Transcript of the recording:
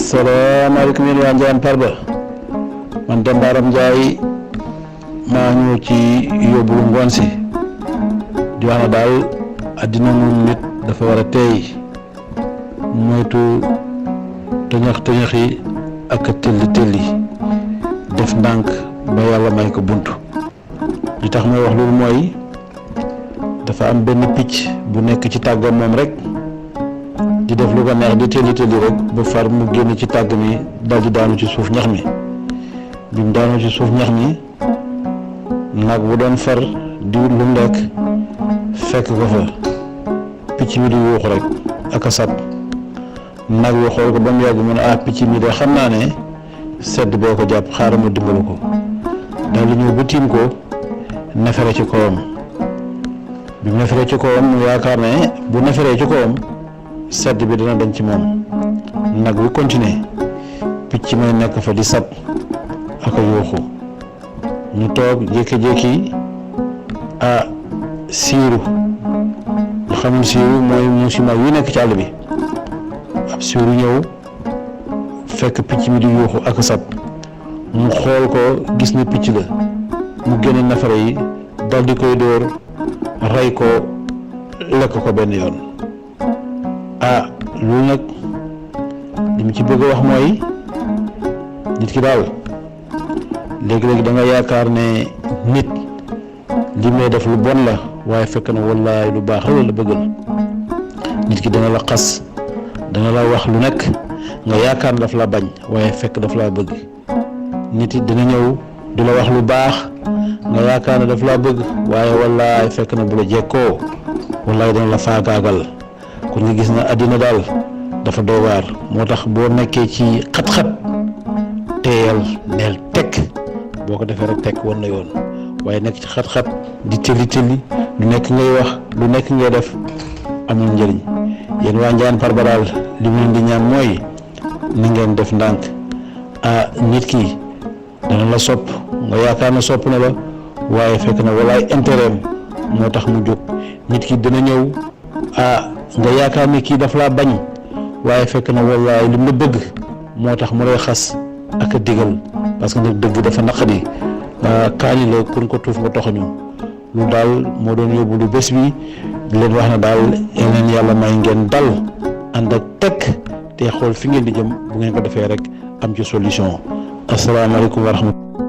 salaamaaleykum yéen waa Ndiayène Farba man Demba Aram Ndiaye maa ñëw ci yóbbulu ngoon si di wax na daal àddina moom nit dafa war a teey moytu tëñax yi ak telli def ndànk ba yàlla may ko bunt. li tax may wax loolu mooy dafa am benn picc bu nekk ci tàggam moom rek di def lu ko neex di telli rek ba far mu génn ci tàgg mi dal di daanu ci suuf ñax mi bi mu daanu ci suuf ñax mi nag bu doon far di wut lu mu lekk fekk ko fa picc mi di yuuxu rek ak a sab nag wi xool ko ba mu yàgg mu ne picc mi de xam naa ne sedd boo ko jàpp xaaral ma dimbalu ko daal di ñëw ba tiim ko nefere ci kawam bi mu neferee ci kawam mu yaakaar ne bu neferee ci kawam sedd bi dina dañ ci moom nag wi continuer picc may nekk fa di sab ak a yuuxu ñu toog jékki-jékki siiru ñu xamul siiru mooy musiba yu nekk ci àll bi ab siiru ñëw fekk picc mi di yuuxu ak sab mu xool ko gis ne picc la mu génne nafare yi dal di koy dóor rey ko lekk ko benn yoon loolu nag li mu ci bëgg a wax mooy nit ki daal léegi-léegi da nga yaakaar ne nit li may def lu bon la waaye fekk na wallaay lu baax la bëggal nit ki dana la xas dana la wax lu nekk nga yaakaar ne daf la bañ waaye fekk daf laa bëgg nit it dina ñëw du la wax lu baax nga yaakaar ne daf laa bëgg waaye wallaay fekk na bu la jekkoo wallaay dana la faagaagal kon nga gis na àddina daal dafa doy waar moo tax boo nekkee ci xat-xat teeyal neel tekk boo ko defee rek tekk wan na yoon waaye nekk ci xat-xat di tëli lu nekk ngay wax lu nekk ngay def amul njëriñ yéen waa Ndiayène Farba daal li mu leen di ñaan mooy ni ngeen def ndànk nit ki dana la sopp nga yaakaar na sopp na la waaye fekk na walaay intérêt moo tax mu jóg nit ki dina ñëw nga yaakaar ni kii daf laa bañ waaye fekk na wallaay li mu la bëgg moo tax mu lay xas ak a digal parce que nag dëgg dafa naqadi kaani la kun ko tuuf nga toxañu lu daal moo doon yóbbu lu bés bi di leen wax na daal yeneen yàlla may ngeen dal ànd ak tekk te xool fi ngeen di jëm bu ngeen ko defee rek am ci solution asalaamaaleykum wa rahmatulah.